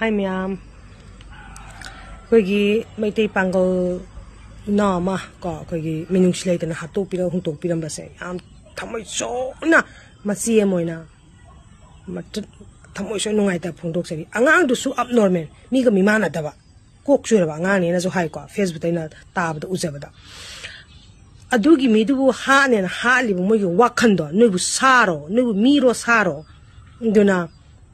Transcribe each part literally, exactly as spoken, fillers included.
ꯍꯥꯏ ꯃꯌꯥꯝ, ꯑꯩꯈꯣꯏꯒꯤ ꯃꯩꯇꯩ ꯄꯥꯡꯒꯜ ꯏꯅꯥꯎ ꯑꯃ ꯀꯣ, ꯑꯩꯈꯣꯏꯒꯤ ꯃꯤꯅꯨꯡꯁꯤ ꯂꯩꯇꯅ ꯍꯥꯠꯇꯣꯛꯄꯤꯔ ꯍꯨꯟꯇꯣꯛꯄꯤꯔꯝꯕꯁꯦ ꯌꯥꯝ ꯊꯃꯣꯏ ꯁꯣꯛꯅ, ꯃꯆꯦ ꯑꯃ ꯑꯣꯏꯅ ꯃꯇ-, ꯊꯃꯣꯏ ꯁꯣꯛꯅ ꯅꯨꯡꯉꯥꯏꯇꯕ ꯐꯣꯡꯗꯣꯛꯆꯔꯤ꯫ ꯑꯉꯥꯡꯗꯨꯁꯨ ꯑꯕꯅꯣꯔꯃꯦꯜ, ꯃꯤꯒ ꯃꯤꯃꯥꯟꯅꯗꯕ, ꯀꯣꯛ ꯆꯣꯏꯔꯕ ꯑꯉꯥꯡꯅꯦꯅꯁꯨ ꯍꯥꯏꯀꯣ, ꯐꯦꯁꯕꯨꯛꯇ ꯑꯩꯅ ꯇꯥꯕꯗ, ꯎꯖꯕꯗ꯫ ꯑꯗꯨꯒꯤ ꯃꯤꯗꯨꯕꯨ ꯍꯥꯠꯅꯦꯅ ꯍꯥꯠꯂꯤꯕ ꯃꯣꯏꯒꯤ ꯋꯥꯈꯟꯗꯣ, ꯅꯣꯏꯕꯨ ꯁꯥꯔꯣ, ꯅꯣꯏꯕꯨ ꯃꯤꯔꯣ ꯁꯥꯔꯣ? ꯑꯗꯨꯅ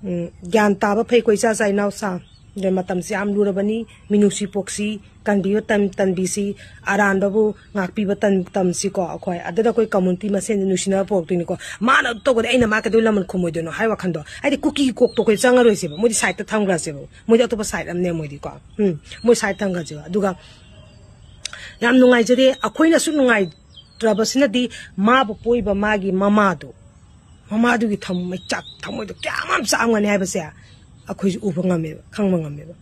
ꯎꯝ, ꯒ꯭ꯌꯥꯟ ꯇꯥꯕ ꯐꯩꯀꯣ, ꯏꯆꯥ ꯏꯆꯥ ꯏꯅꯥꯎꯁꯥ꯫ ꯑꯗ ꯃꯇꯝꯁꯤ ꯌꯥꯝ ꯂꯨꯔꯕꯅꯤ, ꯃꯤꯅꯨꯡꯁꯤ ꯄꯣꯛꯁꯤ, ꯀꯟꯕꯤꯕ ꯇꯝ-, ꯇꯝꯕꯤꯁꯤ, ꯑꯔꯥꯟꯕꯕꯨ ꯉꯥꯛꯄꯤꯕ ꯇꯝ-, ꯇꯝꯁꯤꯀꯣ꯫ ꯑꯩꯈꯣꯏ ꯑꯗꯨꯗ ꯑꯩꯈꯣꯏ ꯀꯝꯃꯨꯅꯤꯇꯤ ꯃꯁꯦꯟꯗ ꯅꯨꯡꯁꯤꯅꯕ ꯄꯣꯛꯇꯣꯏꯅꯤꯀꯣ꯫ ꯃꯥꯅ ꯑꯗꯨ ꯇꯧꯒꯗꯤ ꯑꯩꯅ ꯃꯥ ꯀꯩꯗꯧ ꯂꯃꯟ ꯈꯨꯝꯃꯣꯏꯗꯣꯏꯅꯣ ꯍꯥꯏ ꯋꯥꯈꯟꯗꯣ꯫ ꯍꯥꯏꯗꯤ ꯀꯨꯀꯤ ꯀꯣꯛꯇꯣ ꯑꯩꯈꯣꯏ ꯆꯪꯉꯔꯣꯏꯁꯦꯕ, ꯃꯣꯏꯗꯤ ꯁꯥꯏꯗꯇ ꯊꯝꯈ꯭ꯔꯁꯦꯕ, ꯃꯣꯏꯗꯤ ꯑꯇꯣꯞꯄ ꯁꯥꯏꯗ ꯑꯃꯅꯦ ꯃꯣꯏꯗꯤꯀꯣ꯫ ꯎꯝ, ꯃꯣꯏ ꯁꯥꯏꯗ ꯊꯝꯈ꯭ꯔꯁꯦꯕ꯫ ꯑꯗꯨꯒ ꯌꯥꯝ ꯅꯨꯡꯉꯥꯏꯖꯔꯦ, ꯑꯩꯈꯣꯏꯅꯁꯨ ꯅꯨꯡꯉꯥꯏꯇ꯭ꯔꯕꯁꯤꯅꯗꯤ ꯃꯥꯕꯨ ꯄꯣꯛꯏꯕ ꯃꯥꯒꯤ ꯃꯃꯥꯗꯣ, ꯃꯃꯥꯗꯨꯒꯤ ꯊꯝ-, ꯃꯩꯆꯥꯛ ꯊꯃꯣꯏꯗꯣ ꯀꯌꯥꯝ ꯌꯥꯝ ꯆꯥꯛꯑꯝꯒꯅꯤ ꯍꯥꯏꯕꯁꯦ ꯑꯩꯈꯣꯏꯁꯨ ꯎꯕ ꯉꯝꯃꯦꯕ, ꯈꯪꯕ ꯉꯝꯃꯦꯕ꯫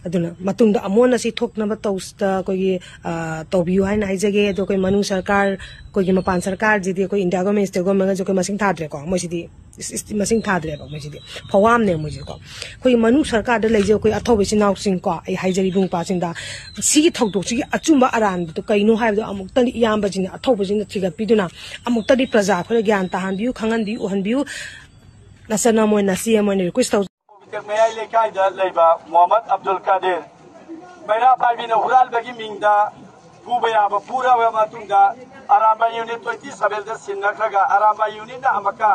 ꯑꯗꯨꯅ ꯃꯇꯨꯡꯗ ꯑꯃꯨꯛ ꯍꯟꯅ ꯁꯤ ꯊꯣꯛꯅꯕ ꯇꯧꯁ-, ꯑꯩꯈꯣꯏꯒꯤ, ꯑ, ꯇꯧꯕꯤꯌꯨ ꯍꯥꯏꯅ ꯍꯥꯏꯖꯒꯦ꯫ ꯑꯗꯣ ꯑꯩꯈꯣꯏ ꯃꯅꯨꯡ ꯁꯔꯀꯥꯔ, ꯑꯩꯈꯣꯏꯒꯤ ꯃꯄꯥꯟ ꯁꯔꯀꯥꯔꯁꯤꯗꯤ ꯑꯩꯈꯣꯏ ꯏꯟꯗꯤꯌꯥ ꯒꯣꯔꯃꯦꯟ, ꯁ꯭ꯇꯦꯠ ꯒꯣꯔꯃꯦꯟꯒꯁꯨ ꯑꯩꯈꯣꯏ ꯃꯁꯤꯡ ꯊꯥꯗ꯭ꯔꯦꯀꯣ꯫ ꯃꯣꯏꯁꯤꯗꯤ ꯏꯁ-, ꯏꯁ-, ꯃꯁꯤꯡ ꯊꯥꯗ꯭ꯔꯦꯕ ꯃꯣꯏꯁꯤꯗꯤ꯫ ꯐꯋꯥꯝꯅꯦ ꯃꯣꯏꯁꯤꯀꯣ꯫ ꯑꯩꯈꯣꯏꯒꯤ ꯃꯅꯨꯡ ꯁꯔꯀꯥꯔꯗ ꯂꯩꯖꯩ ꯑꯩꯈꯣꯏ ꯑꯊꯧꯕ ꯏꯆꯤꯟ ꯏꯅꯥꯎꯁꯤꯡꯀꯣ, ꯑꯩ ꯍꯥꯏꯖꯔꯤ ꯏꯕꯨꯡ ꯏꯄ꯭ꯋꯥꯁꯤꯡꯗ, ꯁꯤꯒꯤ ꯊꯧꯗꯣꯛꯁꯤꯒꯤ ꯑꯆꯨꯝꯕ ꯑꯔꯥꯟꯕꯗꯨ ꯀꯩꯅꯣ ꯍꯥꯏꯕꯗꯣ ꯑꯃꯨꯛꯇꯪꯗꯤ ꯏꯌꯥꯝꯕꯁꯤꯡꯅ, ꯑꯊꯧꯕꯁꯤꯡꯅ ꯊꯤꯒꯠꯄꯤꯗꯨꯅ ꯑꯃꯨꯛꯇꯗꯤ ꯄ꯭ꯔꯖꯥ ꯑꯩꯈꯣꯏꯗ ꯒ꯭ꯌꯥꯟ ꯇꯥꯍꯟꯕꯤꯌꯨ, ꯈꯪꯍꯟꯕꯤꯌꯨ, ꯎꯍꯟꯕꯤꯌꯨ꯫ ꯅꯆꯟ ꯑꯃ ꯑꯣꯏꯅ, ꯅꯆꯦ ꯑꯃ ꯑꯣꯏꯅ ꯔꯤꯀ꯭ꯋꯦꯁ ꯇꯧꯖꯩ꯫ ꯀꯣꯕꯤꯇꯦꯛ ꯃꯌꯥꯏ ꯂꯩꯀꯥꯏꯗ ꯂꯩꯕ ꯃꯣꯍꯝꯃꯗ ꯑꯕꯗꯨꯜ ꯀꯥꯗꯤꯔ, ꯃꯩꯔꯥ ꯄꯥꯏꯕꯤꯅ ꯍꯨꯔꯥꯟꯕꯒꯤ ꯃꯤꯡꯗ ꯐꯨꯕ ꯌꯥꯕ ꯐꯨꯔꯕ ꯃꯇꯨꯡꯗ ꯑꯔꯥꯝꯕꯥꯏ ꯌꯨꯅꯤꯠ ꯇ꯭ꯋꯦꯟꯇꯤ ꯁꯚꯦꯟꯗ ꯁꯤꯟꯅꯈ꯭ꯔꯒ ꯑꯔꯥꯝꯕꯥꯏ ꯌꯨꯅꯤꯠꯅ ꯑꯃꯨꯛꯀ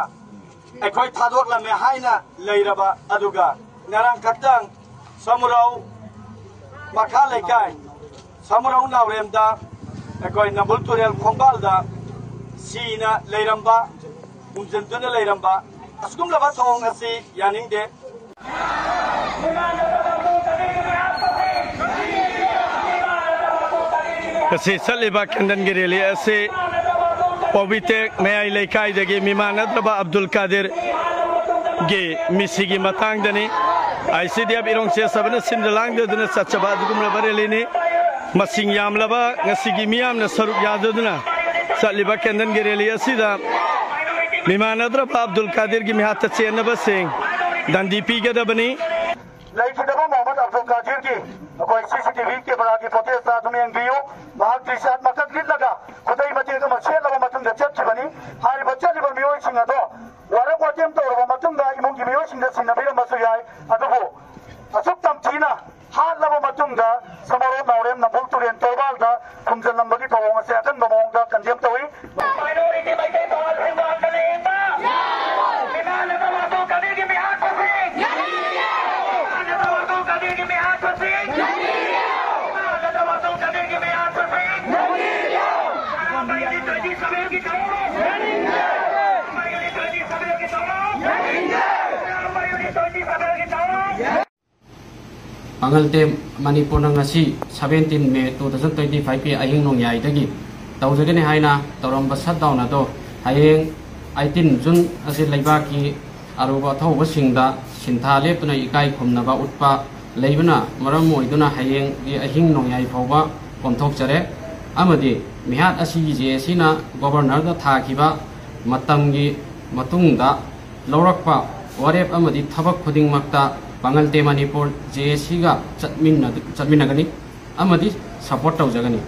ꯑꯩꯈꯣꯏ ꯊꯥꯗꯣꯛꯂꯝꯃꯦ ꯍꯥꯏꯅ ꯂꯩꯔꯕ, ꯑꯗꯨꯒ ꯉꯔꯥꯡ ꯈꯛꯇꯪ ꯁꯃꯨꯔꯧ ꯃꯈꯥ ꯂꯩꯀꯥꯏ, ꯁꯃꯨꯔꯧ ꯅꯥꯎꯔꯦꯝꯗ ꯑꯩꯈꯣꯏ ꯅꯝꯕꯨꯜ ꯇꯨꯔꯦꯜ ꯈꯣꯡꯕꯥꯜꯗ ꯁꯤꯅ ꯂꯩꯔꯝꯕ, ꯃꯨꯝꯖꯤꯟꯗꯨꯅ ꯂꯩꯔꯝꯕ ꯑꯁꯤꯒꯨꯝꯂꯕ ꯊꯧꯑꯣꯡ ꯑꯁꯤ ꯌꯥꯅꯤꯡꯗꯦ꯫ ꯉꯁꯤ ꯆꯠꯂꯤꯕ ꯀꯦꯟꯗꯜꯒꯤ ꯔꯦꯂꯤ ꯑꯁꯤ ꯀꯣꯕꯤꯇꯦꯛ ꯃꯌꯥꯏ ꯂꯩꯀꯥꯏꯗꯒꯤ ꯃꯤꯃꯥꯟꯅꯗ꯭ꯔꯕ Abdul ꯀꯥꯗꯤꯔꯒꯤ ꯃꯤꯁꯤꯒꯤ ꯃꯇꯥꯡꯗꯅꯤ꯫ I C D F ꯏꯔꯣꯡ chess ꯍꯥꯏꯕꯅ ꯁꯤꯟꯗ ꯂꯥꯡꯗꯗꯨꯅ ꯆꯠꯆꯕ ꯑꯗꯨꯒꯨꯝꯂꯕ ꯔꯦꯂꯤꯅꯤ꯫ ꯃꯁꯤꯡ ꯌꯥꯝꯂꯕ ꯉꯁꯤꯒꯤ ꯃꯤꯌꯥꯝꯅ ꯁꯔꯨꯛ ꯌꯥꯖꯗꯨꯅ ꯆꯠꯂꯤꯕ ꯀꯦꯟꯗꯜꯒꯤ ꯔꯦꯂꯤ ꯑꯁꯤꯗ ꯃꯤꯃꯥꯟꯅꯗ꯭ꯔꯕ ꯑꯕꯗꯨꯜ ꯀꯥꯗꯤꯔꯒꯤ ꯃꯤꯍꯥꯠꯇ ꯆꯦꯟꯅꯕꯁꯤꯡ, ꯗꯟꯗꯤ ꯄꯤꯒꯗꯕꯅꯤ꯫ ꯂꯩꯈꯤꯗꯕ ꯃꯣꯍꯝꯃꯗ ꯑꯕꯗꯨꯜ ꯀꯥꯗꯤꯔꯒꯤ ꯑꯩꯈꯣꯏ ꯁꯤ ꯁꯤ ꯇꯤ ꯚꯤ ꯀꯦꯃꯦꯔꯥꯒꯤ ꯐꯨꯇꯦꯖꯇ ꯑꯗꯨꯝ ꯌꯦꯡꯕꯤꯌꯨ꯫ ꯃꯍꯥꯛ ꯇꯤ ꯁꯥꯔꯠ ꯃꯀꯛ ꯂꯤꯠꯂꯒ ꯈꯨꯗꯩ ꯃꯇꯦꯛ ꯑꯃ ꯁꯦꯠꯂꯕ ꯃꯇꯨꯡꯗ ꯆꯠꯈꯤꯕꯅꯤ꯫ ꯍꯥꯏꯔꯤꯕ ꯆꯠꯂꯤꯕ ꯃꯤꯑꯣꯏꯁꯤꯡ ꯑꯗꯣ ꯋꯥꯔꯛ ꯋꯥꯇꯦꯝ ꯇꯧꯔꯕ ꯃꯇꯨꯡꯗ ꯏꯃꯨꯡꯒꯤ ꯃꯤꯑꯣꯏꯁꯤꯡꯗ ꯁꯤꯟꯅꯕꯤꯔꯝꯕꯁꯨ ꯌꯥꯏ꯫ ꯑꯗꯨꯕꯨ ꯑꯁꯨꯛ ꯇꯝꯊꯤꯅ ꯍꯥꯠꯂꯕ ꯃꯇꯨꯡꯗ ꯁꯃꯔꯣꯝ ꯅꯥꯎꯔꯦꯝ ꯅꯝꯕꯨꯜ ꯇꯨꯔꯦꯟ ꯇꯣꯔꯕꯥꯟꯗ ꯐꯨꯝꯖꯤꯜꯂꯝꯕꯒꯤ ꯊꯧꯑꯣꯡ ꯑꯁꯦ ꯑꯀꯟꯕ ꯃꯑꯣꯡꯗ ꯀꯟꯗꯦꯝ ꯇꯧꯏ꯫ Minority ꯃꯩꯇꯩ ꯄꯥꯎꯍꯟꯁꯤꯡꯕꯨ ꯍꯟꯊꯅ ꯌꯦꯡꯕ! ꯏꯃꯥ ꯂꯗ ꯃꯥꯇꯣ ꯀꯕꯤꯔꯒꯤ ꯃꯤꯍꯥꯠꯄꯁꯤꯡ! ꯏꯃꯥ ꯂꯗ ꯃꯥꯇꯣ ꯀꯕꯤꯔꯒꯤ ꯃꯤꯍꯥꯠꯄꯁꯤꯡ! ꯏꯃꯥ ꯂꯗ ꯃꯥꯇꯣ ꯀꯕꯤꯔꯒꯤ ꯃꯤꯍꯥꯠꯄꯁꯤꯡ! Twenty twenty seven ꯒꯤ ꯊꯧꯔꯝ! Twenty twenty seven ꯒꯤ ꯊꯧꯔꯝ! Twenty twenty seven ꯒꯤ ꯊꯧꯔꯝ! ꯄꯥꯉꯜ ꯇꯦꯝ ꯃꯅꯤꯄꯨꯔꯅ ꯉꯁꯤ seventeen May two thousand twenty five ꯀꯤ ꯑꯍꯤꯡ ꯅꯣꯡꯌꯥꯏꯗꯒꯤ ꯇꯧꯖꯒꯅꯤ ꯍꯥꯏꯅ ꯇꯧꯔꯝꯕ shutdown ꯑꯗꯣ ꯍꯌꯦꯡ eighteen June ꯑꯁꯤ ꯂꯩꯕꯥꯛꯀꯤ ꯑꯔꯨꯕ ꯑꯊꯧꯕꯁꯤꯡꯗ ꯁꯤꯟꯊꯥ ꯂꯦꯞꯇꯨꯅ ꯏꯀꯥꯏ ꯈꯨꯝꯅꯕ ꯎꯠꯄ ꯂꯩꯕꯅ ꯃꯔꯝ ꯑꯣꯏꯗꯨꯅ ꯍꯌꯦꯡꯒꯤ ꯑꯍꯤꯡ ꯅꯣꯡꯌꯥꯏ ꯐꯥꯎꯕ ꯀꯣꯝꯊꯣꯛꯆꯔꯦ꯫ ꯑꯃꯗꯤ ꯃꯤꯍꯥꯠ ꯑꯁꯤꯒꯤ J A C ꯅ Governor ꯗ ꯊꯥꯈꯤꯕ ꯃꯇꯝꯒꯤ ꯃꯇꯨꯡꯗ ꯂꯧꯔꯛꯄ ꯋꯥꯔꯦꯞ ꯑꯃꯗꯤ ꯊꯕꯛ ꯈꯨꯗꯤꯡꯃꯛꯇ ꯄꯥꯉꯜ ꯇꯦꯝ ꯃꯅꯤꯄꯨꯔ J A C ꯒ ꯆꯠꯃꯤꯟꯅ-, ꯆꯠꯃꯤꯟꯅꯒꯅꯤ ꯑꯃꯗꯤ support ꯇꯧꯖꯒꯅꯤ꯫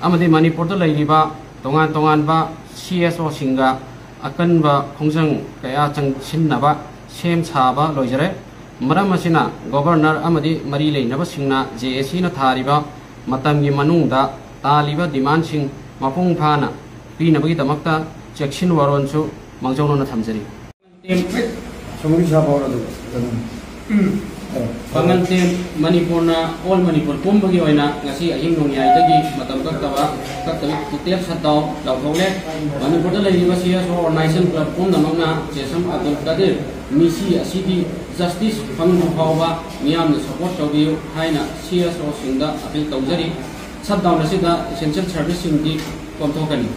ꯑꯃꯗꯤ ꯃꯅꯤꯄꯨꯔꯗ ꯂꯩꯔꯤꯕ ꯇꯣꯉꯥꯟ ꯇꯣꯉꯥꯟꯕ C S O ꯁꯤꯡꯒ ꯑꯀꯟꯕ ꯈꯣꯡꯖꯪ ꯀꯌꯥ ꯆꯪꯁꯤꯟꯅꯕ ꯁꯦꯝ ꯁꯥꯕ ꯂꯣꯏꯖꯔꯦ꯫ ꯃꯔꯝ ꯑꯁꯤꯅ Governor ꯑꯃꯗꯤ ꯃꯔꯤ ꯂꯩꯅꯕꯁꯤꯡꯅ J A C ꯅ ꯊꯥꯔꯤꯕ ꯃꯇꯝꯒꯤ ꯃꯅꯨꯡꯗ ꯇꯥꯜꯂꯤꯕ demand ꯁꯤꯡ ꯃꯄꯨꯡ ꯐꯥꯅ ꯄꯤꯅꯕꯒꯤꯗꯃꯛꯇ ꯆꯦꯛꯁꯤꯟ ꯋꯥꯔꯣꯜꯁꯨ ꯃꯥꯡꯖꯧꯅꯅ ꯊꯝꯖꯔꯤ꯫ ꯁꯣꯝꯒꯤ ꯁꯥꯕ ꯍꯧꯔꯣ ꯑꯗꯨꯒ꯫ ꯄꯥꯉꯜ ꯇꯦꯝ ꯃꯅꯤꯄꯨꯔꯅ All ꯃꯅꯤꯄꯨꯔ ꯄꯨꯝꯕꯒꯤ ꯑꯣꯏꯅ ꯉꯁꯤ ꯑꯍꯤꯡ ꯅꯣꯡꯌꯥꯏꯗꯒꯤ ꯃꯇꯝ ꯀꯛꯇꯕ, ꯀꯛꯇꯕꯤ total shutdown ꯂꯥꯎꯊꯣꯛꯂꯦ꯫ ꯃꯅꯤꯄꯨꯔꯗ ꯂꯩꯔꯤꯕ C S O organization club ꯄꯨꯝꯅꯃꯛꯅ ꯖꯦꯁꯝ ꯑꯕꯗꯨꯜ ꯀꯥꯗꯤꯔ ꯃꯤꯁꯤ ꯑꯁꯤꯒꯤ justice ꯐꯪꯗ꯭ꯔꯤ ꯐꯥꯎꯕ ꯃꯤꯌꯥꯝꯅ support ꯇꯧꯕꯤꯌꯨ ꯍꯥꯏꯅ C S O ꯁꯤꯡꯗ appeal ꯇꯧꯖꯔꯤ꯫ Shutdown ꯑꯁꯤꯗ essential service ꯁꯤꯡꯗꯤ ꯀꯣꯝꯊꯣꯛꯀꯅꯤ꯫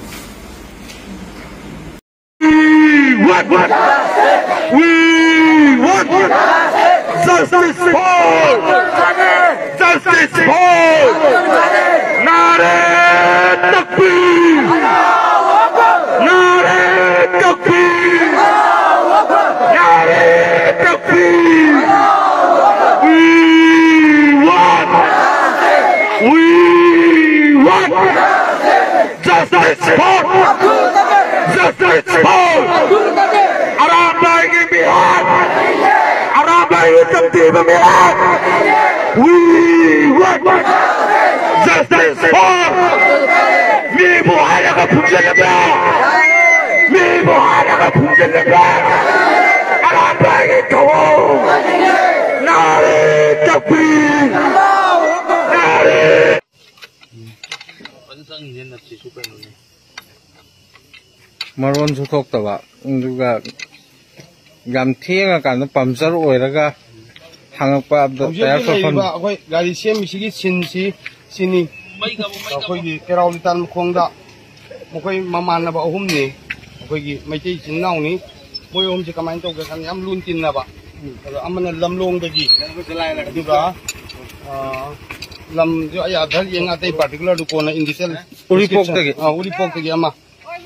We want, we want justice for, justice for नारे तकबीर, नारे तकबीर, नारे ꯑꯔꯥꯝꯕꯥꯏꯒꯤ ꯇꯝꯊꯤꯕ ꯃꯤꯔꯥꯠ! We want justice for ꯃꯤꯕꯨ ꯍꯥꯠꯂꯒ ꯐꯨꯝꯖꯤꯜꯂꯕ, ꯃꯤꯕꯨ ꯍꯥꯠꯂꯒ ꯐꯨꯝꯖꯤꯜꯂꯕ ꯑꯔꯥꯝꯕꯥꯏꯒꯤ ꯊꯧꯑꯣꯡ! ꯅꯥꯔꯦ ꯇꯛꯄꯤ! ꯅꯥꯔꯦ! ꯃꯔꯣꯟꯁꯨ ꯊꯣꯛꯇꯕ, ꯑꯗꯨꯒ ꯌꯥꯝ ꯊꯦꯡꯉꯀꯥꯟꯗ ꯄꯝꯆꯔ ꯑꯣꯏꯔꯒ ꯍꯪꯉꯛꯄ ꯑꯗꯣ ꯍꯧꯖꯤꯛ ꯇꯌꯥꯔ ꯍꯧꯖꯤꯛ ꯁꯣꯠꯐꯝ ꯂꯩꯔꯤꯕ ꯑꯩꯈꯣꯏ ꯒꯥꯔꯤ ꯁꯦꯝꯃꯤꯁꯤꯒꯤ ꯁꯤꯟꯁꯤ ꯁꯤꯅꯤ꯫ ꯑꯩꯈꯣꯏꯒꯤ ꯀꯦꯔꯥꯎ ꯂꯤꯇꯥꯟ ꯃꯈꯣꯡꯗ ꯃꯈꯣꯏ ꯃꯃꯥꯟꯅꯕ ꯑꯍꯨꯝꯅꯤ꯫ ꯑꯩꯈꯣꯏꯒꯤ ꯃꯩꯇꯩ ꯏꯆꯤꯟ ꯏꯅꯥꯎꯅꯤ꯫ ꯃꯣꯏ ꯑꯍꯨꯝꯁꯦ ꯀꯃꯥꯏꯅ ꯇꯧꯒꯦ ꯈꯟꯗ ꯌꯥꯝ ꯂꯨꯅ ꯇꯤꯟꯅꯕ꯫ ꯑꯗꯣ ꯑꯃꯅ ꯂꯝꯂꯣꯡꯗꯒꯤ, ꯑꯗꯨꯒ, ꯑ, ꯂꯝꯁꯨ ꯑꯩ ꯑꯥꯙꯥꯔ ꯌꯦꯡꯉ ꯑꯇꯩ ꯄꯥꯔꯇꯤꯀꯨꯂꯔꯗꯨ ꯀꯣꯟꯅ ꯏꯟꯗꯤꯇꯦꯜ ꯎꯔꯤꯄꯣꯛꯇꯒꯤ꯫ ꯑ, ꯎꯔꯤꯄꯣꯛꯇꯒꯤ ꯑꯃ꯫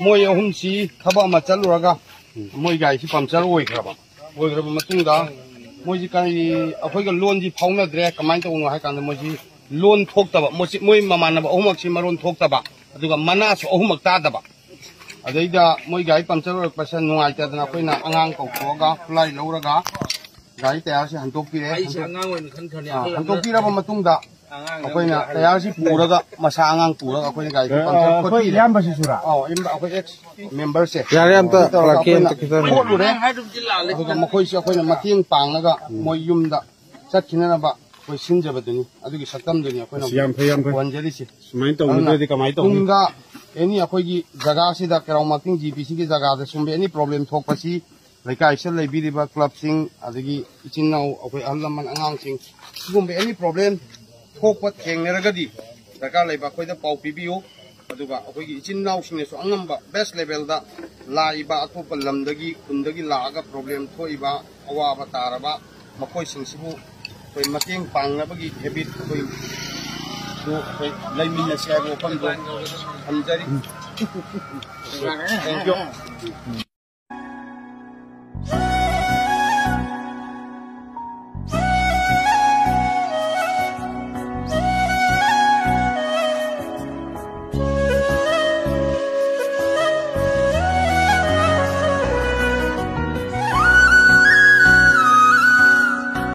ꯃꯣꯏ ꯑꯍꯨꯝꯁꯤ ꯊꯕꯛ ꯑꯃ ꯆꯠꯂꯨꯔꯒ ꯃꯣꯏ ꯒꯥꯔꯤꯁꯤ ꯄꯝꯆꯔ ꯑꯣꯏꯈ꯭ꯔꯕ꯫ ꯑꯣꯏꯈ꯭ꯔꯕ ꯃꯇꯨꯡꯗ ꯃꯣꯏꯁꯤ ꯀꯔꯤ, ꯑꯩꯈꯣꯏꯒ ꯂꯣꯟꯁꯤ ꯐꯥꯎꯅꯗ꯭ꯔꯦ꯫ ꯀꯃꯥꯏꯅ ꯇꯧꯕꯅꯣ ꯍꯥꯏ ꯀꯥꯟꯗ ꯃꯣꯏꯁꯤ ꯂꯣꯟ ꯊꯣꯛꯇꯕ, ꯃꯣꯏꯁꯤ, ꯃꯣꯏ ꯃꯃꯥꯟꯅꯕ ꯑꯍꯨꯝꯃꯛꯁꯤ ꯃꯔꯣꯟ ꯊꯣꯛꯇꯕ, ꯑꯗꯨꯒ ꯃꯅꯥꯁꯨ ꯑꯍꯨꯝꯃꯛ ꯇꯥꯗꯕ꯫ ꯑꯗꯩꯗ ꯃꯣꯏ ꯒꯥꯔꯤ ꯄꯝꯆꯔ ꯑꯣꯏꯔꯛꯄꯁꯦ ꯅꯨꯡꯉꯥꯏꯇꯗꯅ ꯑꯩꯈꯣꯏꯅ ꯑꯉꯥꯡ ꯀꯧꯊꯣꯛꯑꯒ ꯈꯨꯠꯂꯥꯏ ꯂꯧꯔꯒ ꯒꯥꯔꯤ ꯇꯌꯥꯔꯁꯦ ꯍꯟꯗꯣꯛꯄꯤꯔꯦ꯫ ꯑꯩꯁꯦ ꯍꯟꯗꯣꯛ-, ꯑꯉꯥꯡ ꯑꯣꯏꯅ ꯈꯟ ꯈꯟ ꯑꯥ, ꯌꯥꯝ ꯍꯟꯗꯣꯛꯄꯤꯔꯕ ꯃꯇꯨꯡꯗ ꯑꯉꯥꯡ ꯑꯩꯈꯣꯏꯅ ꯇꯌꯥꯔꯁꯤ ꯄꯨꯔꯒ, ꯃꯁꯥ ꯑꯉꯥꯡ ꯄꯨꯔꯒ ꯑꯩꯈꯣꯏꯅ ꯒꯥꯔꯤꯁꯦ ꯄꯝꯆꯔ ꯑꯩꯈꯣꯏ ꯈꯣꯠꯄꯤꯔꯦ꯫ ꯏꯌꯥꯝꯕꯁꯤꯁꯨꯔꯥ? ꯑꯧ, ꯏꯌꯥꯝꯕ ꯑꯩꯈꯣꯏ ꯑꯦꯛꯁ ꯃꯦꯝꯕꯔꯁꯦ꯫ ꯌꯥꯔꯦ, ꯑꯝꯇ ꯑꯗꯨꯃꯥꯏꯅ ꯇꯧꯔꯒ ꯂꯥꯛꯀꯦ, ꯑꯩꯈꯣꯏꯅ ꯑꯝꯇ ꯈꯤꯇꯪ꯫ ꯈꯣꯠꯂꯨꯔꯦ꯫ ꯍꯥꯏꯗꯨꯝꯗꯤ ꯂꯥꯜꯂꯦ꯫ ꯑꯗꯨꯒ ꯃꯈꯣꯏꯁꯦ ꯑꯩꯈꯣꯏꯅ ꯃꯇꯦꯡ ꯄꯥꯡꯉꯒ ꯃꯣꯏ ꯌꯨꯝꯗ ꯆꯠꯈꯤꯅꯅꯕ ꯑꯩꯈꯣꯏ ꯁꯤꯟꯖꯕꯗꯨꯅꯤ꯫ ꯑꯗꯨꯒꯤ ꯁꯛꯇꯝꯗꯨꯅꯤ ꯑꯩꯈꯣꯏꯅ ꯑꯁ, ꯌꯥꯝ ꯐꯩ, ꯌꯥꯝ ꯐꯩ꯫ ꯋꯥꯟꯖꯔꯤꯁꯦ꯫ ꯁꯨꯃꯥꯏꯅ ꯇꯧꯅꯗ꯭ꯔꯗꯤ ꯑꯗꯨꯅ ꯀꯃꯥꯏꯅ ꯇꯧꯅꯤ? ꯇꯨꯡꯗ ꯑꯦꯅꯤ ꯑꯩꯈꯣꯏꯒꯤ ꯖꯒꯥꯁꯤꯗ ꯀꯦꯔꯥꯎ ꯃꯥꯔꯀꯤꯡ ꯖꯤ ꯄꯤ ꯁꯤꯒꯤ ꯖꯒꯥꯗ ꯁꯨꯝꯕ ꯑꯦꯅꯤ ꯄ꯭ꯔꯣꯕ꯭ꯂꯦꯝ ꯊꯣꯛꯄꯁꯤ ꯂꯩꯀꯥꯏꯁꯤꯗ ꯂꯩꯕꯤꯔꯤꯕ ꯀ꯭ꯂꯕꯁꯤꯡ, ꯑꯗꯒꯤ ꯏꯆꯤꯟ ꯏꯅꯥꯎ ꯑꯩꯈꯣꯏ ꯑꯍꯜ ꯂꯃꯟ ꯑꯉꯥꯡꯁꯤꯡ, ꯁꯤꯒꯨꯝꯕ ꯑꯦꯅꯤ ꯄ꯭ꯔꯣꯕ꯭ꯂꯦꯝ ꯊꯣꯛꯄ ꯊꯦꯡꯅꯔꯒꯗꯤ ꯗꯔꯀꯥꯔ ꯂꯩꯕ ꯑꯩꯈꯣꯏꯗ ꯄꯥꯎ ꯄꯤꯕꯤꯌꯨ꯫ ꯑꯗꯨꯒ ꯑꯩꯈꯣꯏꯒꯤ ꯏꯆꯤꯟ ꯏꯅꯥꯎꯁꯤꯡꯅꯁꯨ ꯑꯉꯝꯕ ꯕꯦꯁ ꯂꯦꯚꯦꯜꯗ ꯂꯥꯛꯏꯕ ꯑꯇꯣꯞꯄ ꯂꯝꯗꯒꯤ, ꯈꯨꯟꯗꯒꯤ ꯂꯥꯛꯑꯒ ꯄ꯭ꯔꯣꯕ꯭ꯂꯦꯝ ꯊꯣꯛꯏꯕ, ꯑꯋꯥꯕ ꯇꯥꯔꯕ ꯃꯈꯣꯏꯁꯤꯡꯁꯤꯕꯨ ꯑꯩꯈꯣꯏ ꯃꯇꯦꯡ ꯄꯥꯡꯅꯕꯒꯤ ꯍꯦꯕꯤꯠ ꯑꯩꯈꯣꯏ ꯁꯨ ꯑꯩꯈꯣꯏ ꯂꯩꯃꯤꯟꯅꯁꯤ ꯍꯥꯏꯕ ꯋꯥꯐꯝꯗꯣ ꯊꯝꯖꯔꯤ꯫ Thank you꯫